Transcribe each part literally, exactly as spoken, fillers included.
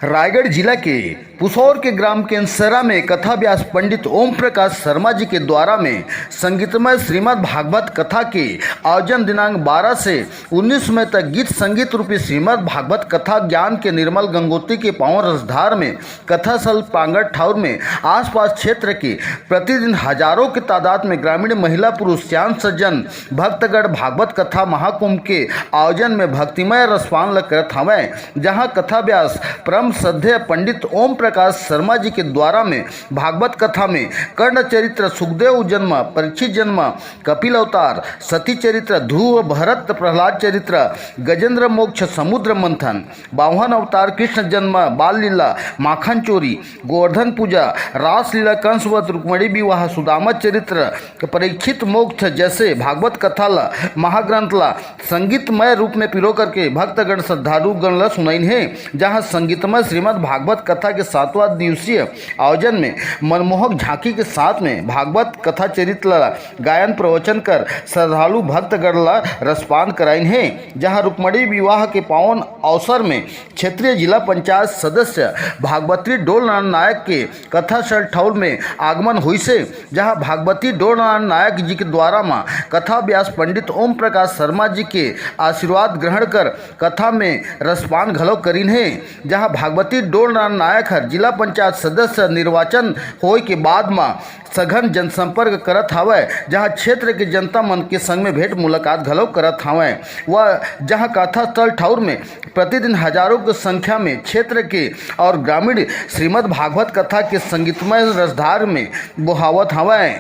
रायगढ़ जिला के पुसौर के ग्राम केंसरा में कथा व्यास पंडित ओम प्रकाश शर्मा जी के द्वारा में संगीतमय श्रीमद् भागवत कथा के आयोजन दिनांक बारह से उन्नीस मई तक गीत संगीत रूपी श्रीमद् भागवत कथा ज्ञान के निर्मल गंगोत्री के पावन रसधार में कथा स्थल पांगड़ ठाउर में आसपास क्षेत्र के प्रतिदिन हजारों के तादाद में ग्रामीण महिला पुरुष सियान सज्जन भक्तगण भागवत कथा महाकुंभ के आयोजन में भक्तिमय रसपान ल करत हवंय, जहां कथा व्यास परम श्रद्धेय पंडित ओम प्रकाश शर्मा जी के द्वारा में भागवत कथा में कर्ण चरित्र, सुखदेव जन्म, परीक्षित जन्म, कपिल अवतार, सती चरित्र, ध्रुव भरत प्रहलाद चरित्र, गजेंद्र मोक्ष, समुद्र मंथन, बावन अवतार, कृष्ण जन्म, बाल लीला, माखन चोरी, गोवर्धन पूजा, रासलीला, कंसवध, रुक्मणी विवाह, सुदामा चरित्र, परीक्षित मोक्ष जैसे भागवत कथा ला, महाग्रंथ ला संगीतमय रूप में पिरो करके भक्तगण श्रद्धालुगण ला सुनाइन हे, जहां संगीतमय श्रीमद् भागवत कथा के सातवां दिवसीय आयोजन में मनमोहक झांकी के साथ में भागवत कथा चरित्र ला गायन प्रवचन कर श्रद्धालु भक्तगण ला रसपान कराइन हे, जहां रुक्मणी विवाह के पावन अवसर में क्षेत्रीय जिला पंचायत सदस्य भागवती डोलनारायण नायक के कथा स्थल ठौर में आगमन होइसे, जहां भागवती डोलनारायण नायक जी के द्वारा म कथा व्यास पंडित ओम प्रकाश शर्मा जी के आशीर्वाद ग्रहण कर कथा में रसपान घलो करिन हे, जहां भागवती डोलनारायण नायक हर जिला पंचायत सदस्य निर्वाचन होए के बाद म सघन जनसंपर्क करत हावय, जहां क्षेत्र के जनता मन के संग में भेंट मुलाकात घलो करत हावय। व जहां कथा स्थल ठौर में प्रतिदिन हजारों के संख्या में क्षेत्र के और ग्रामीण श्रीमद् भागवत कथा के संगीतमय रसधार में बोहावत हावय।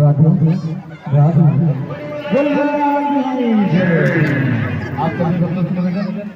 राधे, राधे। बोल भगवान की जय। आप सभी भक्तों से निवेदन।